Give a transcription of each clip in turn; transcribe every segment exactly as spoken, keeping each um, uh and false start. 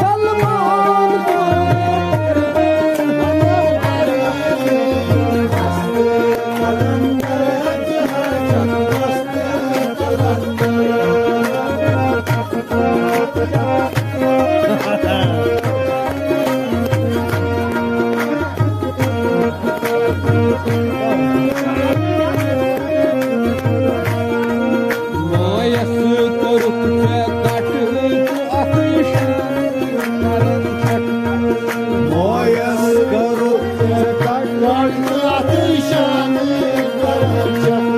سلمان۔ مایَس کوٚرُتھ ژےٚ کَٹہٕ تہٕ اَتھ نِشانہٕ کران چھَکھ۔ مایَس کوٚرُتھ ژےٚ کَٹہٕ تہٕ اَتھ نِشانہٕ کران چھَکھ۔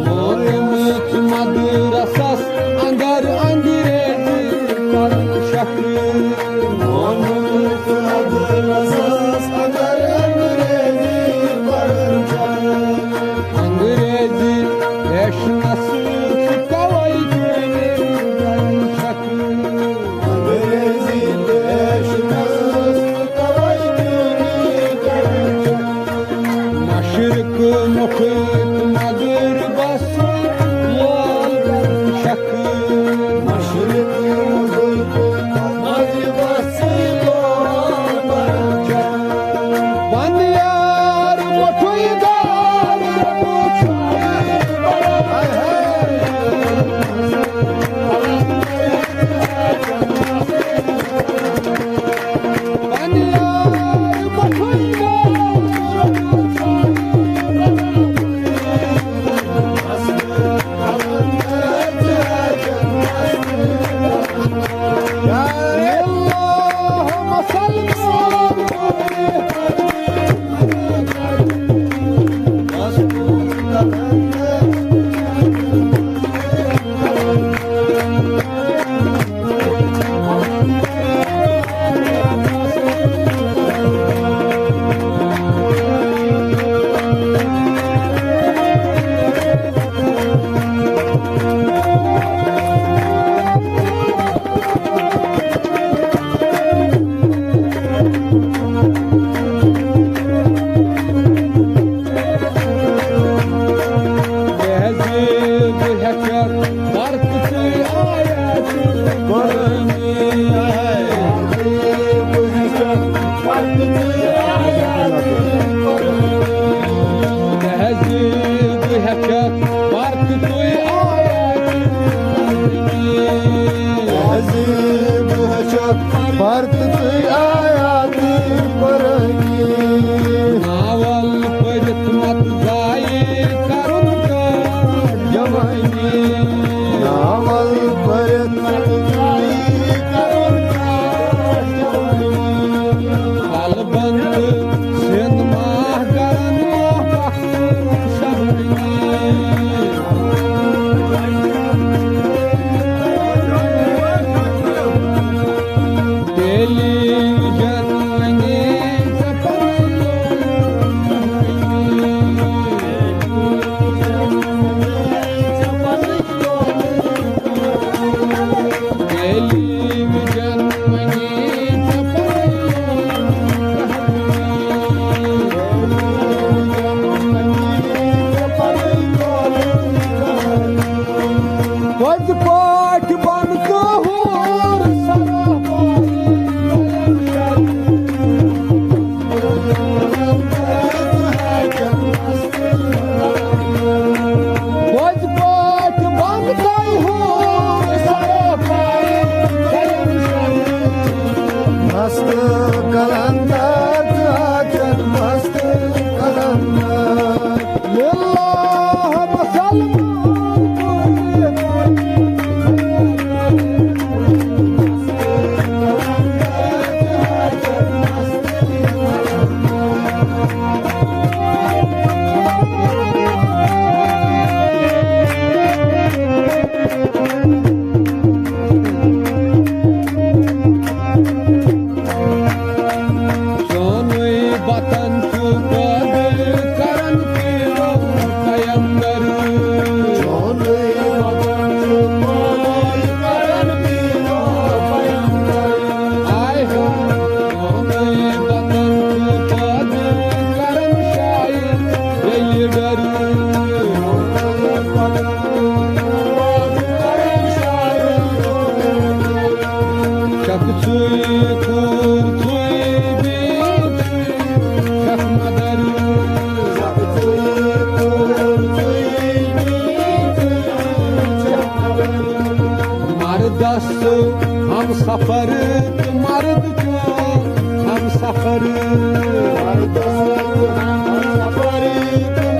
ووتمُت مدرسَس اندر انگریزی پرن چھکھ۔ ووتمُت مدرسس اندر انگریزی پرن چھکھ۔ انگریزی ہیچھنس ژٕ کوے کٲنی کرن چھکھ۔ انگریزی ہیچھنس ژٕ کوے کٲنی کرن چھکھ۔ مشرق مُٹھ تہٕ مغربس لول کران چھکھ۔ مشرق مُٹھ تہٕ مغربس لول کران چھکھ۔ پننہِ یار مُٹھُے دار رٹُن چھُ۔ ہاے ہاے۔ تہذیب ہیٚچھکھ پرتہٕ تہٕ آیت قرآنی۔ تہذیب ہیٚچھکھ پرتہٕ تہٕ آیت قرآنی۔ تہذیب ہیٚچھکھ پرتہٕ تہٕ آیت قرآنی۔ ناول پٔرِتھ مت ضایع کرُن کانٛہہ جوانی۔ ناول پٔرِتھ مت ضایع کرُن کانٛہہ جوانی۔ کلبند سینما گرن ما پکھ شرمنی۔ تیٚلہِ ہم سفر تہٕ مرد چون، ہم سفر، ہم سفر تہٕ